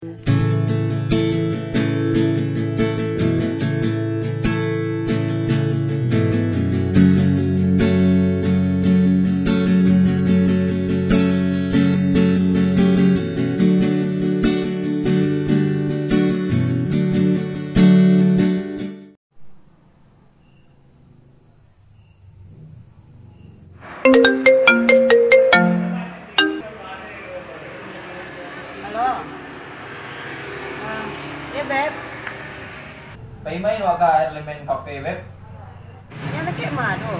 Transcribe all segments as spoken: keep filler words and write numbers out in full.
Halo. Ah, yo, Beb. Pai ma wak ka Elemen Cafe, Beb? Nan dakek ma tu?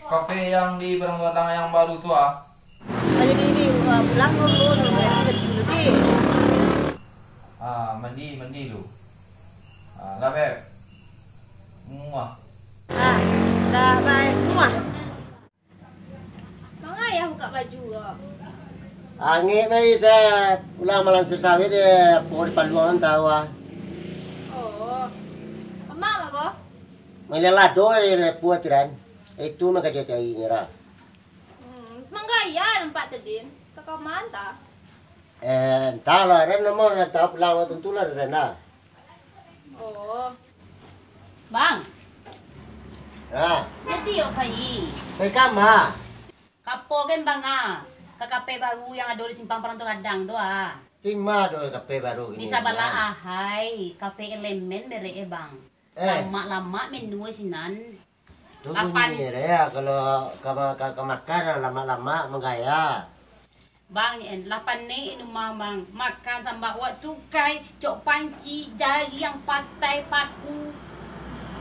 Kafe nan di Padang Gondang nan baru tu, ah. Lah, jadi di rumah pulang dulu, dulu, dulu, dulu, di. Ah, mandi, mandi lu. Ah, lah, Beb. Muah. Ah, dah, bye. Muah. Mangayah buka baju ko. Angek, Mai, sa pulang malansir sawit, eh, apo di paluang, tau, ah. Oh. Amak, ma ko? Mailah lado, eh, repu atiran. Itu mah karajo cari nyo, dah. Hmm, manggaya nampak tadi. Takaman ta? Eh, antahlah, Ren, namo, Ren, tahu pulang waktu tu lah, Ren, dah. Oh. Bang. Ha. Jadi, yo, pai. Pai kama? Ka apo kan, Bang, ah? Ka kafe baru nan ado di Simpang Paranto Gadang tu, ah. Di ma do kafe baru kini, Bang? Di sabalah ahai, Kafe Elemen merek e, Bang. Eh. Lamak-lamak menu e sinan. Tu bunyi re, yo, kalau ka ma-, ka, ka makan, lamak-lamak, manggaya. Bang, en, lah panek rumah, Bang. Makan sambal wak tukai, cok panci, jariang, patai, paku.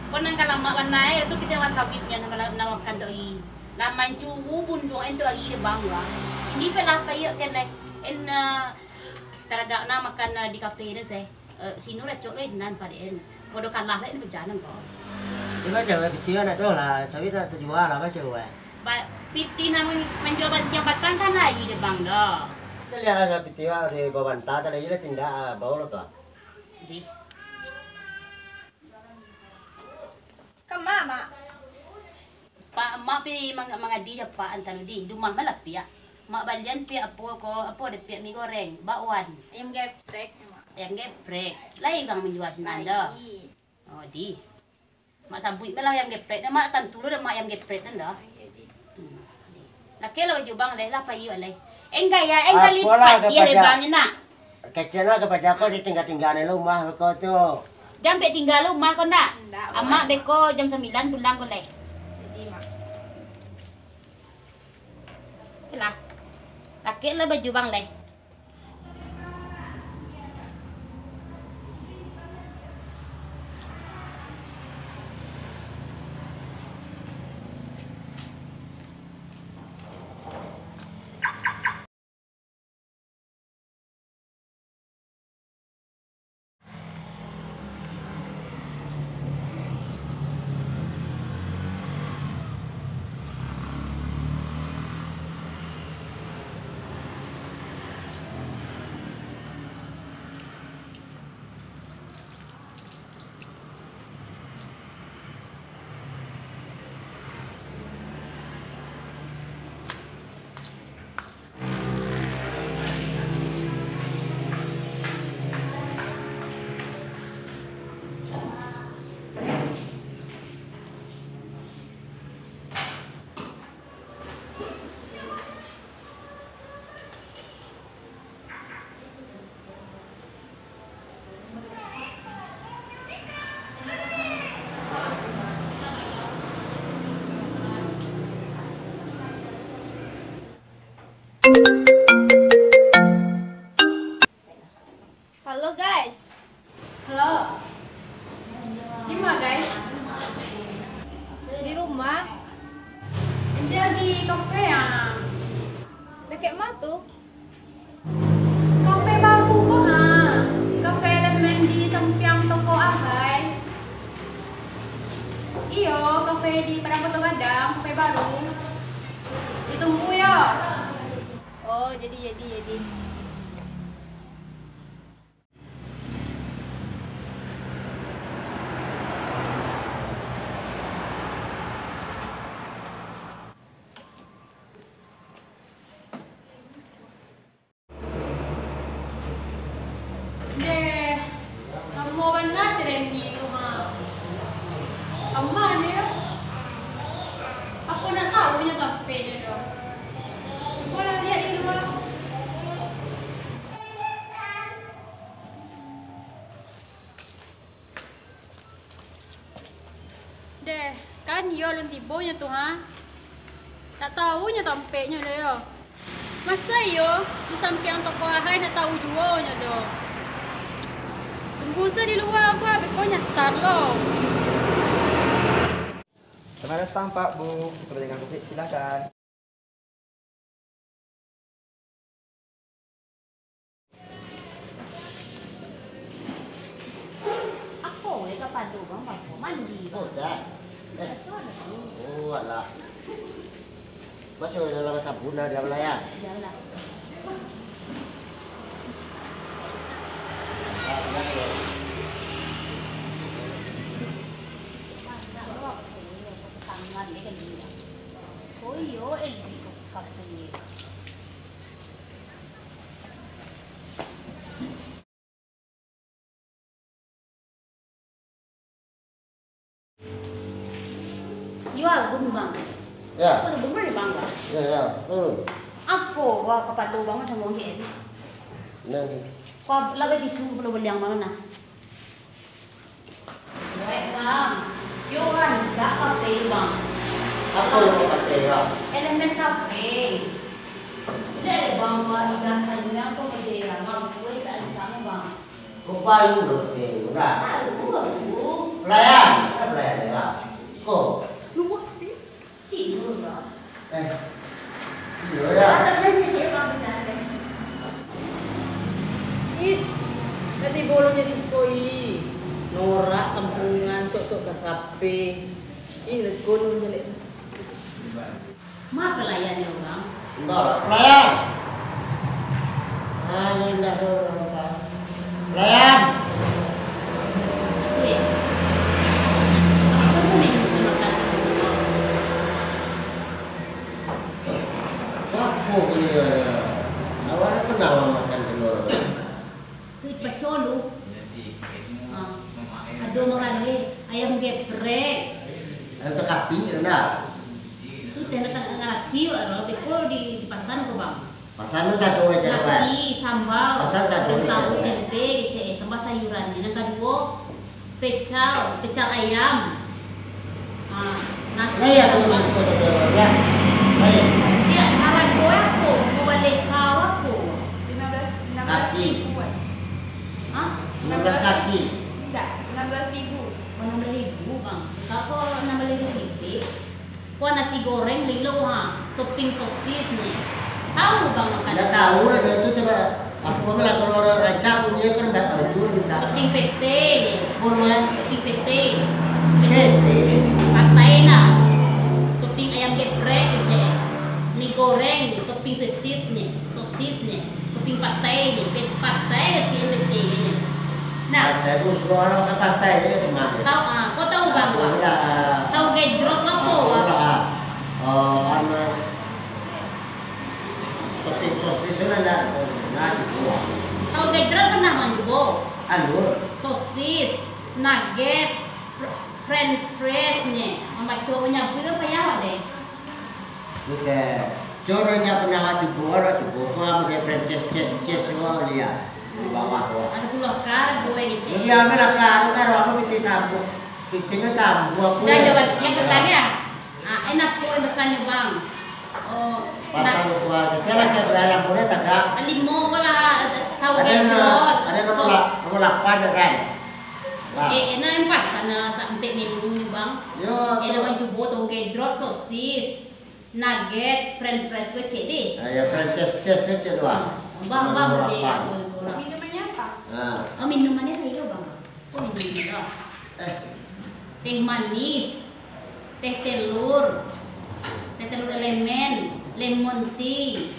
Ko nan ka lamak bana, eh, tu kito masak bibia nan, nan makan tu, ih. Lah mancuru bunduang en tu ari deh, Bang, wah. Ini pe lah payah kan, leh. En, eh, taragak na makan, eh, di kafe ni, seh. Eh, sino lah cok lai sinan paden. Kodo kalah lai ni bajalan ko. Di baco, eh, pitih nak tu lah, sawit nak tajua lah, baco, eh. Ba-, pitih nan manjua ba-, jambatan kan lai deh, Bang, doh. Kita lihat lah pitih, ah, di bawah banta, tadi lah tindak, ah, bau lah tu, ah. Dih. Kama, Mak? Pak, Mak pi mang-, mangadi jo Pak Antarudi. Di rumah mah lah piak. Mak balian piak apo ko, apo deh, piak mi goreng, bakwan. Ayam geprek, Mak. Ayam geprek. Lai urang manjua sinan doh. Lai. Oh, di. Mak sabuik mah lah ayam geprek. Mak tantu lo deh, Mak, ayam geprek nan doh. Iya, di. Hmm. Lakek lah baju bang leh, lah payi wak leh. Enggak ya, enggak lipat dia deh bang, nak. Kecil lah ka paja ko, ditingga-tingga ni lo rumah ko tu. Jan pek tingga lo rumah ko ndak? Ndak, Mak. Amak beko jam sambilan pulang ko leh. Jadi, Mak. Lah. Lakek lah baju bang leh. Halo, guys. Halo. Di ma, guys? Di rumah. Inja di kafe, ah. Dakek ma tu? Kafe baru ko, ha. Kafe Elemen di sampiang toko Ahai. Iyo, kafe di Padang Koto Gadang, kafe baru. Ditunggu yo. Oh, jadi, jadi, jadi. Deh, lamo bana si Randy tu, ha. Lamo nyo, yo. Apo ndak tahu nyo tampeknyo doh. Cubolah liek di lua. Deh, kan iyo alun tibo nyo tu, ha? Ndak tahu nyo tampeknyo doh, yo. Masa iyo, di sampiang toko ahai ndak tahu juo nyo doh. Tunggu se di lua, gua beko nyasar lo. Selamat datang, Pak, Bu. Kita berjalan kaki, silakan. Apo weh kapado bang, bang? Mandi, bang? Oh, dah. Eh. Itu ada tu. Oh, alah. Masih ada lah sabun dah, dia lah ya. Iyalah. Tangan dia kan dia. Oh iyo, eh, kafe. Yo, Agun, bang. Ya. Apo tu, bener, bang, bang? Ya, ya. Hmm. Apo, wah, kapado bang samo gen? Nah. Kau lagai tisu, perlu beliang bang, nah. Baik, bang. Yo, rancak kafe, bang. Apo lo kafe, bang? Elemen kafe. Sudah ada bang, wah, iga sayuran kau kerja, bang. Kue tak rancak, bang. Kau paling lo kafe, udah. Tahu, tahu. Pelayan, ada pelayan, bang. Kau. Lupa, please. Sini dulu, bang. Eh, iyo, ya. Is, nanti bolonyo siko, ih. Norak kampungan, sok-sok ka kafe. Ih, let's go dulu, jalek. Ma pelayan ni, bang? Enggak, pelayan. Ah, ini enggak ada orang, Pak. Pelayan. Apo ko ni, awak pernah makan telur? Kuik pacau lu. Ah. Ado makan deh, ayam geprek. Ayam takapi, rendah. Tu teh nak ngarati, beko di, di pasan ko, bang. Pasan tu satu aja, Bang. Nasi, sambal, Pasan satu daun aja, tahu, Bang. Tempe, kecek, tambah sayuran. Nan kaduo, pecal, pecal ayam. Ah, nasi, Nah, ya, sambal. Tunggu, tunggu, tunggu, ya. Baik. Ya, harago apo? Mau balik kau apo? Lima belas, enam belas ribu, Wan. Hah? Enam belas kaki. Enggak, enam belas ribu. Oh, enam belas ribu, Bang. Kau kok enam belas ribu? Kuah nasi goreng lilo, ha, topping sosis ni. Tahu bang makan? Ndak tahu lah, itu coba. Aku mah lah kalau orang rancak punya kan ndak tahu itu minta. Topping pete ni. Pun mah. Topping pete. Pete. Patai lah. Topping ayam geprek je. Mie goreng ni, topping sosis ni. Sosis ni, topping patai ni, pe-, patai ka si pete ni. Nah. Patai tu, semua orang ka patai je tu mah. Tahu, ah, kau tahu bang, Tahu bang? Lah. Tahu gejrot apo, Tahu bang? Lah. Oh, anu, topping sosis tu lah, nah, nah, gitu. Tahu gejrot pernah bang jubo? Anu. Sosis, nugget, fr-, french fries ni. Mambaco nyabu tu payah deh. Oke. Coro nyo pernah cubo, awak cubo. Kau ambo dek Frances, ces, ces, wah, liek. Di bawah, wah. Ada puluah kar, dua yang cek. Jadi, ambo lah kar, kar, aku pitih sambuah. Pitih nyo sambuah, aku. Dah, jawab. Yang pertama, ah, enak kok yang pesannya, Bang. Oh, Pasang nak buah, kita lah kayak berayam, boleh tak, Kak? Limo lah, tahu Ada gejrot. Nak, ada nomor Sos. La-, nomor lapan, kan? Wah. Eh, enak yang pas, karena sampai minum ni, Bang. Yo, Eh, tu. Nama cubo tahu gejrot, sosis. Nugget, french fries, gue cek deh. Ah, ya, french fries, fries, fries, fries, wah. Bang, bang, Nomor deh, lapan. Suruh pulang. Minumannya apa? Ah. Oh, minumannya saya, Bang. Oh, minumannya, Bang. Eh. Teh manis, teh telur, teh telur elemen, lemon tea,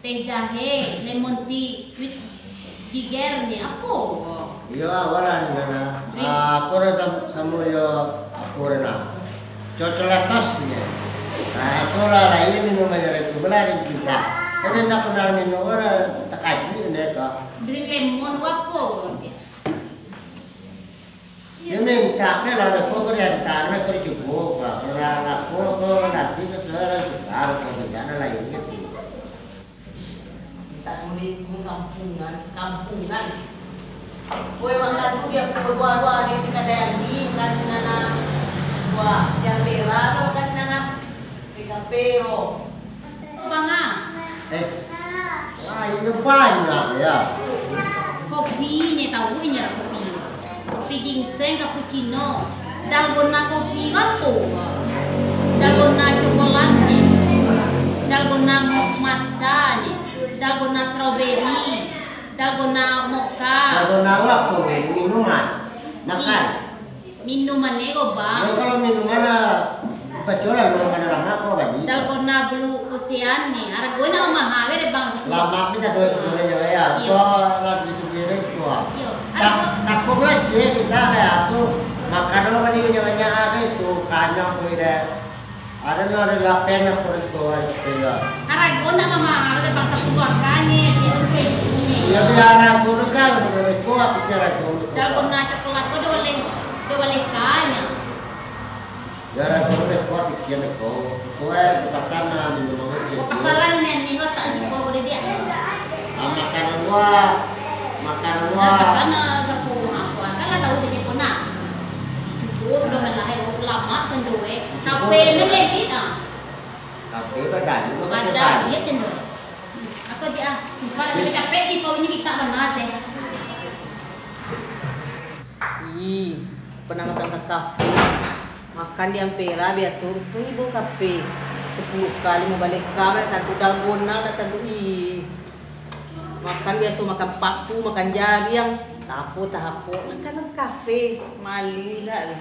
teh jahe, lemon tea with ginger ni, apo? Iyo, awak lah, Nana. Drink. Ah, aku lah sam-, samo yo, aku lah, nah. Cocolatos ni. Ah, itulah, lah, ini minuman dari itu, belah dari kita. Tapi ndak pernah minum, orang tak kaji, ndak tahu. Drink lemon, apo? Mintak me lah, ko ko diantak, me ko dicubo, ko ko nasi, ko sudah suka, ko mintak nan lain gitu. Mintak murid pun kampungan, kampungan. Kue makan tu dia pukul dua, dua di tingkat dayang di, makan sinana. Wah, jam merah, makan sinana. P K P, oh. Bang, ah. Eh. Wah, ini banyak ya. Kopi ni tahu ini lah kopi. Kopi ginseng, cappuccino. Dalgona kopi apo? Dalgona coklat ni. Dalgona mo-, matcha ni. Dalgona strawberry. Dalgona mocha. Dalgona apo? Minuman. Makan. Minuman ego, Bang. Yo, kalau minuman lah, pacoran kalau pada lamak ko bali. Dalgona blue ocean ni, haragonyo mahal deh, Bang. Lamak bisa duit duit nyo ya. Iyo. Ko lah duit duit nyo suko. Iyo. Tak, takut lah cie kita lah ya tu. Makan lo bali banyak-banyak ah, itu kanyang ko deh. Ada lah, ada lapen lah, terus ko itu ya. Harago ndak mahal, ada bangsa puluah kali, di Inggris ni. Ya, biar harago tu kan, udah beko, pikir harago tu. Dalgona coklat ko dua baleh, dua baleh kali. Ya, harago tu beko, pikir beko. Kue di pasar nah, minum aja. Pasalan ni, ni, tak suka ko dia. Ah, makanan luar, makanan luar. Nah, pasar nah, sapu, apa, kan lah tahu dia ko nak. Dicubo sudah malah, eh, lama kan tu, eh. Sampai ni lagi, ah. Tapi badan tu kan badan dia kan tu. Aku dia, ah, sumpah, tapi capek di pau ini kita panas, eh. Ih, pernah makan ka kafe. Makan di Ampera biaso, ruponyo ibo kafe. Sapuluah kali mabaleh ka, nak tantu dalgona, nak tantu, ih. Makan biaso, makan paku, makan jariang. Tapo, tapo, makan ka kafe. Malu lah.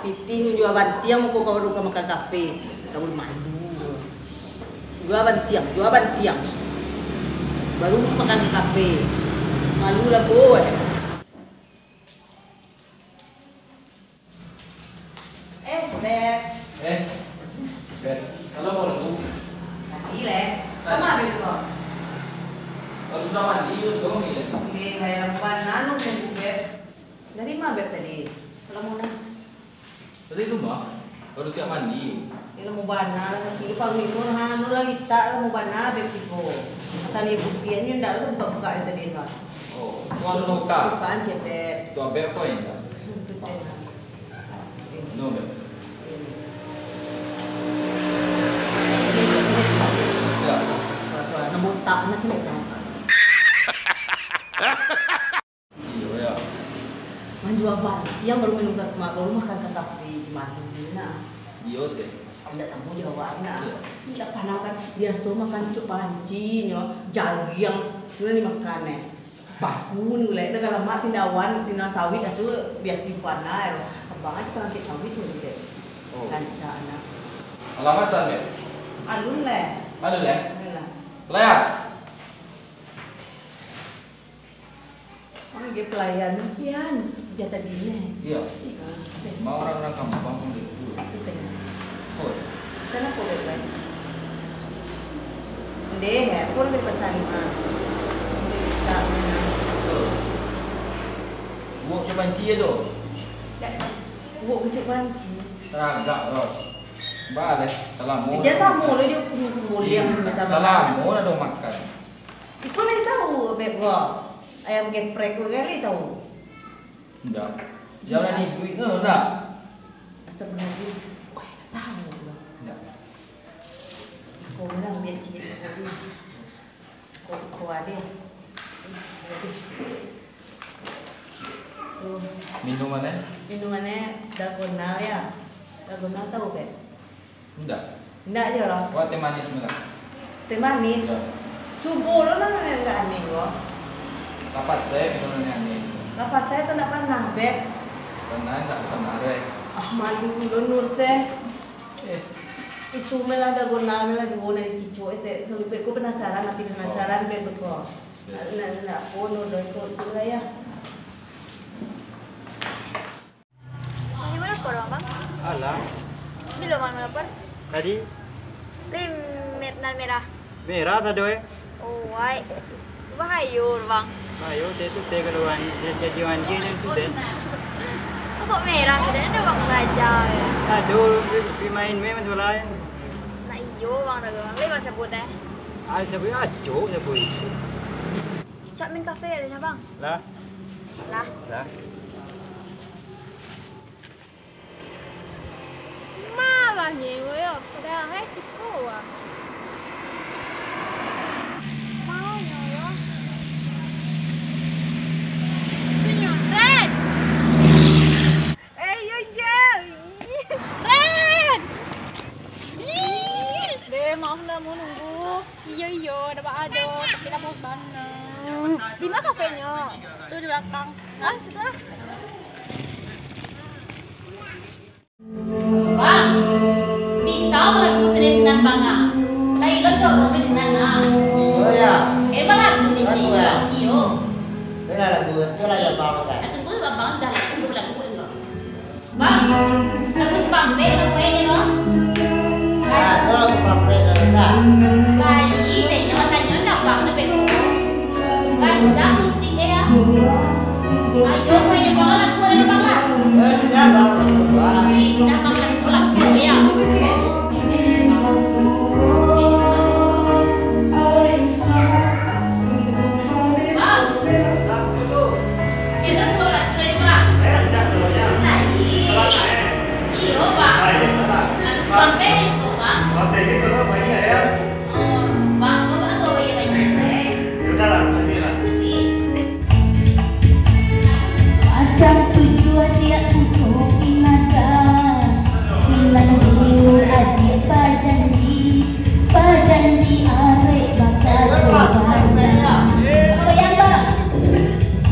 Pitih jua bantiang, muko ka warung ka makan kafe. Tahu malu. Jua bantiang, jua bantiang. Baru makan ka kafe. Malu lah, boy. Eh, Beb. Eh, Beb. Kalau mau lu. Tadi, leh. Sama, Beb, kok. Kalau sudah mandi, lu suruh ni. Oke, kayak lampu panas, lu, Beb. Dari mana, Beb, tadi? Kalau mau dah. Dari rumah, baru siap mandi. Ya, lamo bana lah, kaki lu paling itu, nah, anu lah, litak, lamo bana, Beb, tibo. Asal dia putih, ni ndak, lu buka-buka dari tadi, nah. Oh, itu anu buka? Bukaan, cek, Beb. Itu Beb apa yang tak? Hmm, itu, Beb. No, Beb. Ya. Tuh, tuh, nah, botak, nah, cek, nah. Iyo, ya. Manjua bantiang baru minum ka-, ma-, baru makan ka kafe di mari, nah. Iyo, teh. Indak samo jo awak, nah. Iyo. Indak panah makan. Biaso makan cucuk panci nyo, jariang, sudah dimakan, eh. Paku ni, ulek, dah lamak tindawan, tindawan sawit, dah tu, biar tiupan, nah, eh. Abang aja pangkek sawit tu, teh. Oh. Rancak, nah. Alamat sana, Beb? Alun, leh. Alun, leh? Alun, lah. Lah, ya? Oh, dia pelayan pian, jatah bini. Iya. Iya. Mau orang-orang kampung pun gitu. Itu tengah. Oh. Sana kau baik-baik. Ndeh, eh, pun dia pesan mah. Dia tak mana. Buat ke panci ya tu? Tak. Buat kecil panci. Teragak, Ros. Baleh, salam. Dia sama lo je kumpul yang macam salam, mana? Mau dah makan. Iko lai tahu, Beb, ko? Ayam geprek ko lai tahu? Ndak. Jangan ibu itu, ndak. Astagfirullahaladzim. Wah, tahu ko. Ndak. Iko lah, ambil cik tadi. Ko, ko ada. Tuh. Minuman, eh? Minuman, eh, dalgona, ya. Dalgona tahu, Beb? Ndak. Ndak jo lah. Wah, teh manis murah. Teh manis? Yo. Cubo lo lah, ndak aneh ko. Lapasai minum nan aneh. Lapasai tu ndak panah, Beb. Panah, ndak panah, Beb. Ah, malu lo, Nur, seh. Eh. Itu malah dalgona, malah duo nak dicicok, eh, seh. Kalau Beb ko penasaran, mati penasaran, Beb, ko. Yo. Nak, nak, nak, ko, Nur, ko, itu lah, ya. Ini malapor, Bang? Alah. Bilo Bang malapor? Tadi. Beli mer-, nan merah. Merah sado, eh. Oh, wai. Bahayo, Bang. Bahayo, teh tu, teh kalau wan-, jadi wanji je tu, teh. Kok Kok merah, sudah ada bang belajar. Aduh, pi main main sebelah. Nak iyo bang, dah bang. Boleh bang cabut eh? Ah, cabut aja, cabut. Cak main kafe ada bang? Lah. Lah. Lah. Malah nyewa yo. Padahal siko ah. Mau nyewa. Tu nyo, Ren. Eh, yo, Jel. Ren. Deh, maaf lah mau nunggu. Iyo, iyo, ada bak ado, tapi dah bos bana. Di ma kafenyo? Tu di balakang. Ah, situ lah. Bang, bisa lagu Senen Sinan Bang ah? Lain lo corong di sinan ah. Oh ya. Eh, bang lagu ni. Lagu ya? Iyo. Bela lagu, tu lagu apa kan? Atu tu abang dah lagu, lagu enggak? Bang, lagu si Bang Bek, lagu ini lo. Ah, tu lagu Bang Bek, dah. Baik, tanya, tanya, dah Bang Bek. Rancak musik eh, ya. Ayo, main bang, lagu ada bang, ah. Eh, sudah, bang, lagu, ah. Eh, sudah, bang, lagu, lagu, ya. Bang, kita dua lagu dari bang. Lagi. Iyo, bang. Lagu bang, teh, itu, bang. Oh, bang, kau, bang, kau, iya, iya, iya. Padang tujuah diak kuto pinaka, sinan dulu adiak bajanji, bajanji arek bakato bana. Goyang, Bang.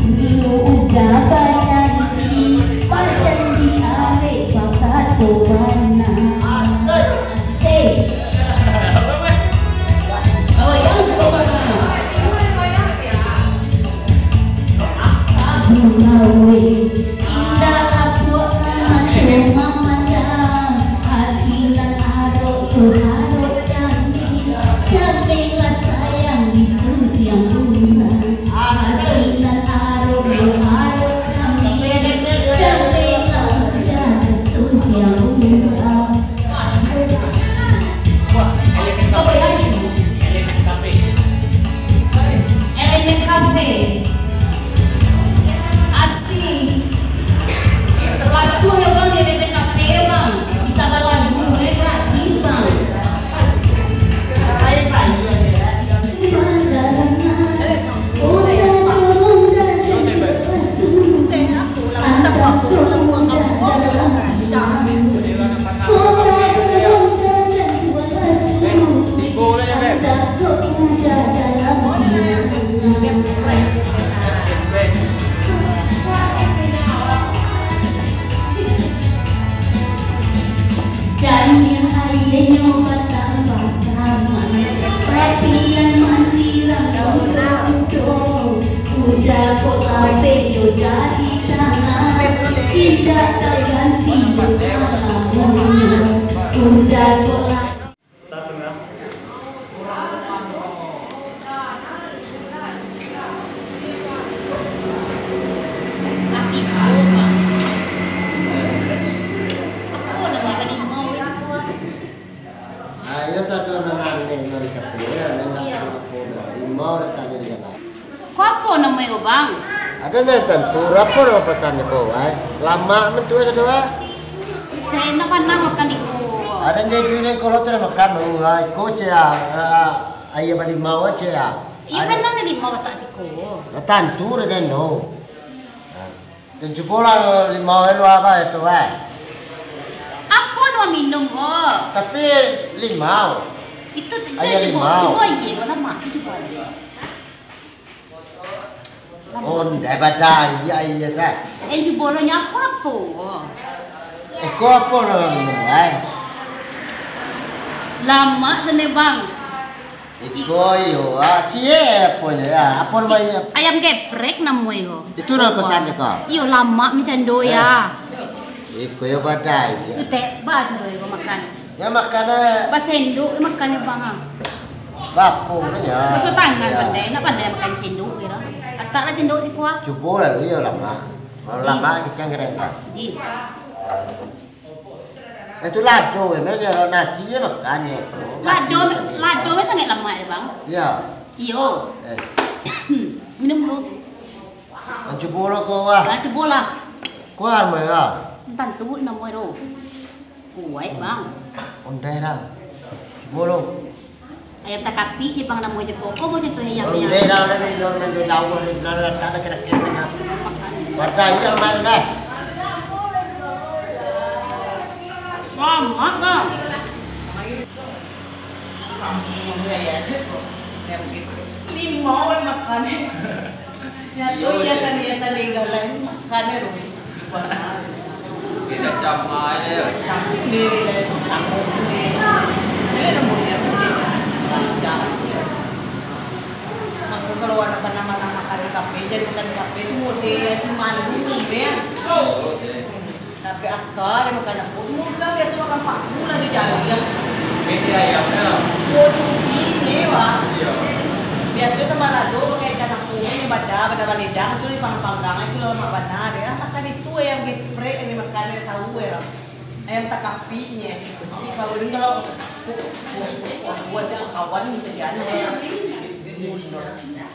Dulu udah bajanji, bajanji arek bakato bana. Asik. Asik. Goyang, Bang. Abu Lawe, indak apuak nan mato mamandang, ati nan arok yo arok cameh, cameh lah sayang disuntiang urang. Ati nan arok yo arok cameh, cameh lah mudah disuntiang urang. Elemen kafe. Elemen kafe. Asik. Pasuah yo, Bang, elemen kafe, Bang. Bisa balagu, eh, gratis, Bang. Janiah aianyo batambah samak, rapian mandilang mudo-mudo. Udah kok lapeh yo dari tanah, indak taganti yo salamonyo. Udah kok lapeh. Ayo, sado nan aneh nan di kafe, yo, nan dak tahu apo, limau dak tadi di jalan. Ko apo namo iko, Bang? Ado nan tantu, apo namo pasan ko, wai? Lamak mentua sado, wai. Indak panah makan iko. Ado nan jadi ko lo tu makan, wai. Ko cek, ah, ah, ayam limau cek, ah. Iyo kan nan limau tak siko. Lah tantu dah no. Dan cubolah limau elo apa esok, wai? Apo nan minum ko? Tapi limau. Itu tu, ayam limau. Cubo, cubo, iyo, lamak, cubo. Oh, ndai badai, iyo, iyo, sa. Eh, cubo lo nyo apo-apo. Eh, ko apo lo minum, ai? Lamak sene, Bang. Iko iyo, ah, cie, apo nyo, ya? Apo namo iyo? Ayam geprek namo iko. Itu nan pasan ko? Iyo, lamak macam do, ya. Iko yo badai, ya. Itu teh, ba caro iko makan. Ya, makan, eh. Basendok makan yo, Bang, ah. Bapo nyo? Basuah tangan, pandai. Nak pandai makan sendok, kiro. Atak lah sendok siko, ah. Cubo lah, iyo, lamak. Kalau lamak kicang gereng, Bang. Di. Itu lado, memang dia nasi je makan je. Lado, lado kan sangat lamak ya, Bang? Ya. Iyo. Eh. Minum dulu. Cubo lo ko, wah. Ah, cubo lah. Kuah, Bang, ya? Tantu namo tu. Kuat, Bang. Ondeh, Bang. Cubo lo. Ayam takapik je, Bang, namo je ko. Ko mau contoh ayam, ayam. Ondeh, Bang, dari luar, dari jauh, dari sana, ada kira-kira. Warna aja, Bang, dah. Selamat, Bang. Lima orang makan. Nyato hiasan-hiasan di galai makan tu. Kita sama aja ya. Campur ni, campur ni. Jadi nombor dia. Mangko kalau anak panah makan di kafe, jadi makan di kafe tu model cuma malu, ya. Tapi aka dia makan apa? Muka biasa makan paku lah di jalan. Media ayam dah. Oh, cuci ni, wah. Iya. Biasa sama lado pakai ikan apa ni, bada, bada baledang tu dipanggang-panggang, itu lamak bana dia. Ah, makan itu yang geprek yang dimakan, dia tahu ya. Ayam takapiknya. Tapi kalau dia kalau buat kawan kerjaan ya.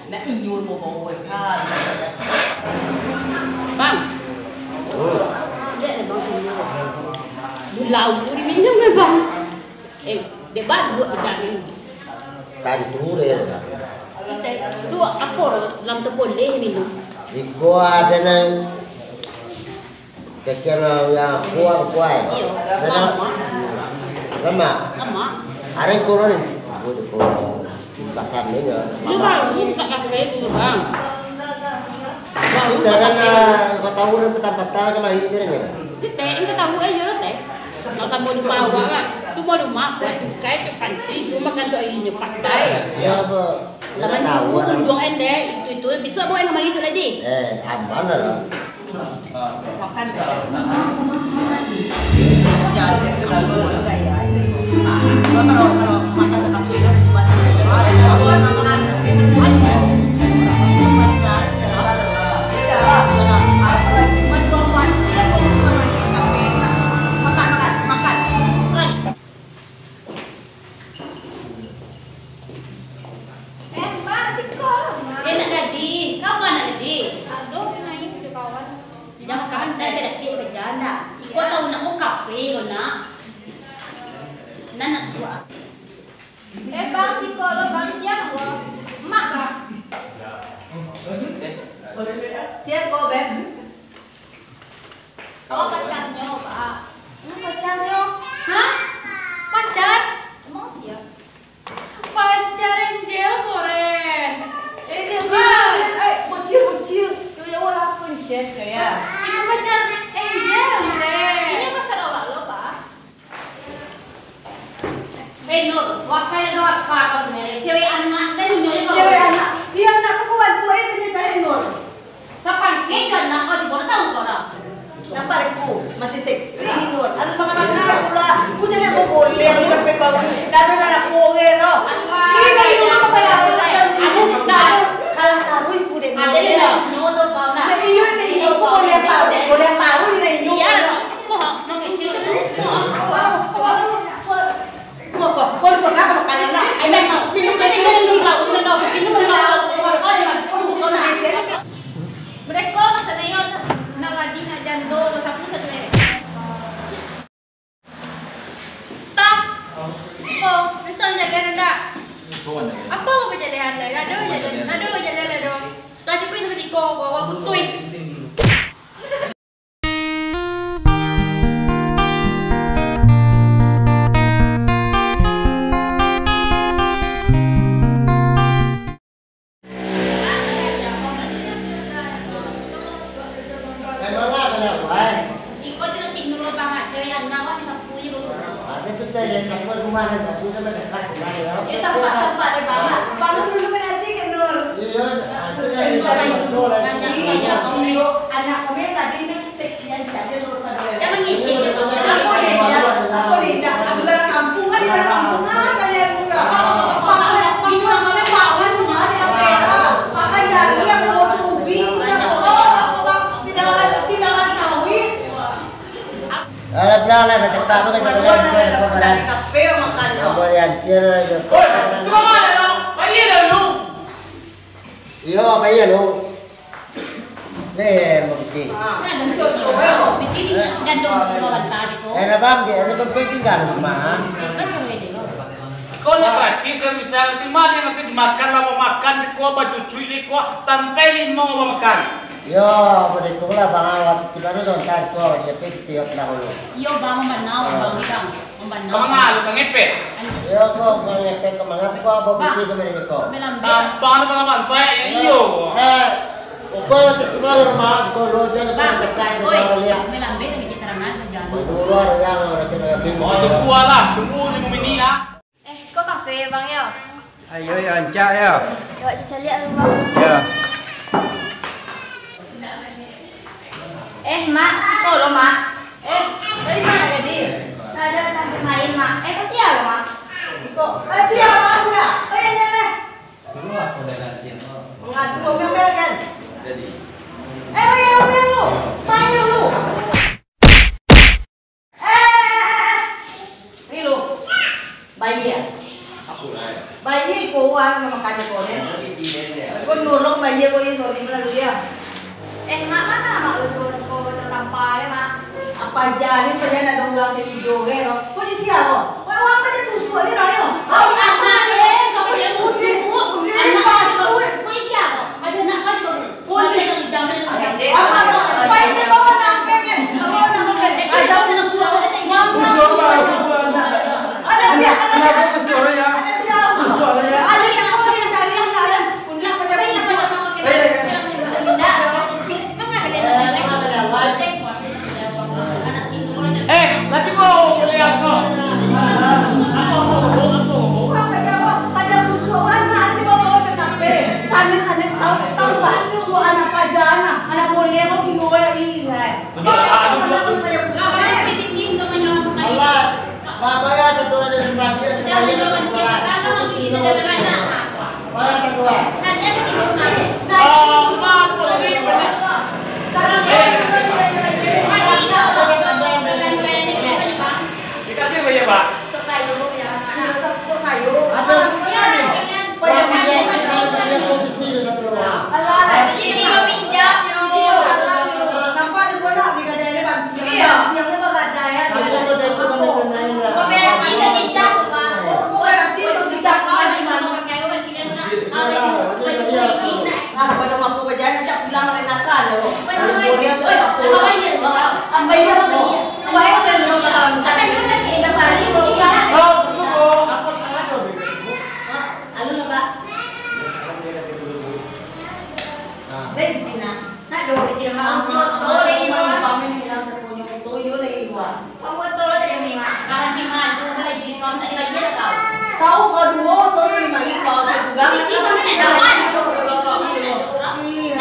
Nak inyo mau bawa sekali. Bang. Lihat deh, Bang, sini. Bulau tu diminum deh, Bang. Eh, dia baru buat macam ni. Tantu deh, Bang. Tu apa, lam tu boleh minum? Iko ada nan Kecil yang kuah, kuah. Iyo, lamak. Lamak? Lamak. Ari kurun. Aku tu kurun. Pasar ni ya. Ini baru buka kafe dulu, Bang. Baru buka kafe. Kita kan, ah, kau tahu orang petang-petang kan lagi kira ni. Ini teh, ini tahu aja lah teh. Kalau sama di bawah kan. Tu mau rumah, buat tukai ke panci, tu makan tu airnya pakai. Ya, apa? Laban tahu, unduang endeh, itu, itu, bisa bawa yang kemari sudah di. Eh, aman lah. Makan. Kalau, kalau makan tetap sih, pasti. Makan, makan, makan. Eh, Mak, siko lah, Mak. Eh, nak jadi. Kama nak jadi? Aduh, pinayi jo kawan. Jangan kawan, tak ada lagi kerja, ndak? Siko tahu nak buka kafe, kau nak. Nak, nak buat. Eh, Bang, siko lo, Bang, siap, Bang. Mak, Bang. Siap, kau, Beb. Oh, pacarnyo, Pak. Hmm, pacarnyo. Hah? Pacar? Emang sia? Pacar Angel, koren. Eh, dia, eh, bocil, bocil. Yo, ya Allah, aku Jess, kayak. Itu pacar Angel, koren. Ini pacar awak lo, Pak. Eh, Nur, wakai ado apa kau sebenarnya? Cewek anak kan inyo je kau. Cewek anak. Iya, anak aku bantu aja tanya cari Nur. Kapan kek anak kau di mana tahu kau dah? Nampak aku masih seksi Nur. Harus makan makan pula. Aku jadi aku boleh aku sampai bau. Dah ada anak boleh no. Ini dari dulu sampai aku dari dulu. Dah ada kalah taruh aku deh. Ada dia nak nyoto kau nak. Iya nih, aku boleh taruh, boleh taruh nih. Iya. Mereka sana yo nak lagi nak jando sapu satu eh. Tah, ko bisa jalan ndak? Apa berjalan? Ada berjalan, ada berjalan, ada. Lah cukup sampai siko, ko awak putuih. Iko cuma si Nurul banget, cewek yang nawat di sapu aja bagus. Ada tu teh, yang sapu rumah, yang sapu tu dekat rumah dia. Dia tampak-tampak dia banget. Bangun dulu berarti ke Nur? Iya, ada lagi. Iya, iya. Anak kami tadi ni seksian saja Nur pada. Jangan ngicik je, Bang. Apa dia? Apa dia? Dah, aku dalam kampung kan, di dalam kampung kan, kalian buka. Pakai, pakai, pakai, pakai, pakai, pakai dari yang mau cubi, itu dah potong, apa, Bang? Di dalam Alah, bilang lah, bacakak apa kata kalian, kau nak kau makan. Dari kafe makan, kau. Kau boleh antir aja. Oi, tu apa dah, dong? Bayar lah lu. Iyo, bayar lu. Ni, mau bikin. Ah, betul, betul, betul. Bikin ni, dan dong, dua bantah gitu. Eh, nak bang, dia ada bang, tinggal rumah. Kan suruh dia dulu. Kau nak gratis, misal, di mana yang gratis? Makan lah, makan, siko, bacucui, liko, sampai limo, makan. Yo, pado iko lah, Bang, awak tu baru dong, tadi tu awak dia pergi tiok lah dulu. Iyo, Bang, mambanau, Bang, Bang. Mambanau. Ka manga lu, ka ngepet? Iyo, ko, ka ngepet, ka manga, ko, bawa piti ka mari ko. Melambe. Gampang tu pengalaman saya, iyo. Eh, ukur tu keluar rumah, sekolah, jangan Bang, cakap, oi, jangan lihat. Melambe lagi keterangan, jangan. Keluar, yang orang kena bingung. Oh, tunggu lah, tunggu lima minit, ah. Eh, ko kafe, Bang, yo? Ayo, yo, rancak, yo. Awak caliak dulu, Bang. Yo. Eh, Mak, siko lo, Mak. Eh, dari mana tadi? Tadi sampai main, Mak. Eh, kasih apa, Mak? Iko, kasih apa, kasih apa? Eh, ini, ini. Suruh aku dah ganti, Mak. Mengadu, Mak, kan? Jadi. Eh, main dulu, main dulu. Main dulu. Eh, eh, eh, eh. Ni lu. Bayi ya? Aku lah. Bayi ko, wan, makan ko ni. Ko nolong bayi ko, ini, sorry, melalui ya. Eh, Mak, mana Mak usul ko tertampar ya, Mak? Apa aja ni, pada nak donggang di video ke, lo? Ko di siapa? Ko apa aja tusuk ni, lo, yo? Oh, ya, Mak, eh, kau pakai tusuk. Anak, kau di bawah. Ko di siapa? Ada anak kau di bawah. Eh, nanti mau lihat kau. Apa, apa, apa, apa? Urang ka jawab, pajak rusuah, urang nak ati bawa ke kafe. Sanin, sanin, tahu, tahu, Pak? Dua anak pajak, anak, anak boleh, mau bingung, ya, ih, hai. Alah, ba-, bayar satu hari sembako, bayar satu hari. Bayar satu hari. Ah, maaf, Pak, ini banyak. Eh. Dikasih apa ya, Pak? Ada. Iyo. Koperasi tu cicak tu, Pak. Koperasi tu cicak tu, Pak. Ah, pado mangko bajalan, cak pulang lai nakan lo. Kemudian sudah tak pulang. Ambai iyo, Bu. Ambai iyo, Bu. Tapi udah balik, Bu. Hah? Anu lah, Pak. Dari Cina. Nak do, di rumah. Ang foto, Pak. Pamit bilang ke punya foto, yo, lagi, Pak. Kau foto lah tadi, Mak. Sekarang si Mak, aku kan lagi, kamu tak dibayar, tau. Tahu kau dua, foto lima ribu, kau tu juga. Iya. Iya. Iya. Iya. Iya.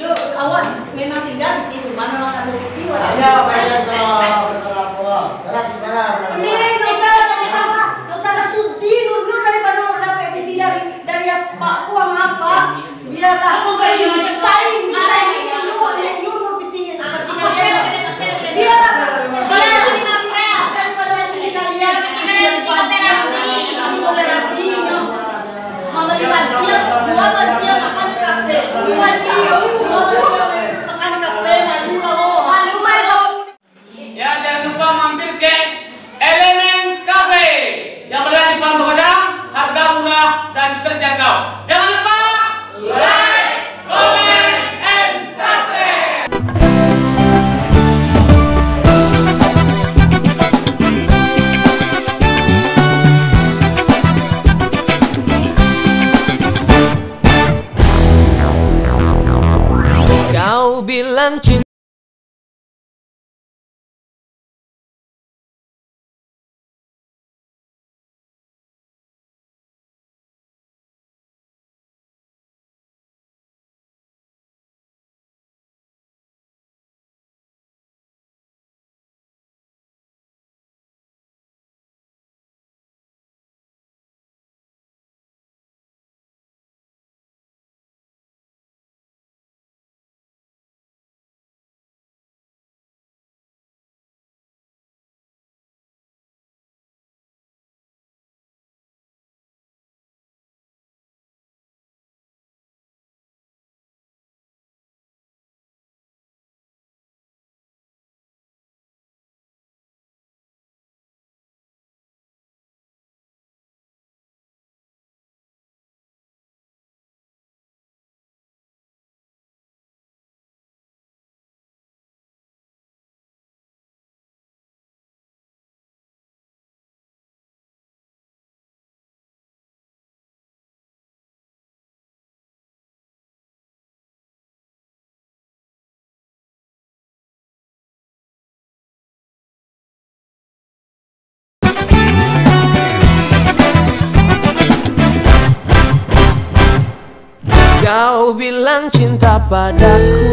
Yo, awak memang tinggal di rumah, memang tak berhenti, wak. Ayo, bayar, bayar, bayar, bayar. Ini, ndak usah, ndak usah, ndak usah, ndak sudi, Nur, Nur, daripada dapat piti dari, dari apak ku, ang apak. Biarlah, saing, saing, saing dulu, dulu pitih, kasih kalian. Biarlah, biarlah, daripada pitih kalian, daripada operasi, inyo. Mambali bantiang, dua bantiang makan di kafe. Dua bantiang, makan di kafe, malu lah, oh. Malu, malu. Ya, jangan lupa mampir ke Elemen Cafe yang berada di Simpang Begadang, harga murah dan terjangkau. Jangan lupa like, comment, and subscribe. Kau bilang cinta Kau bilang cinta padaku,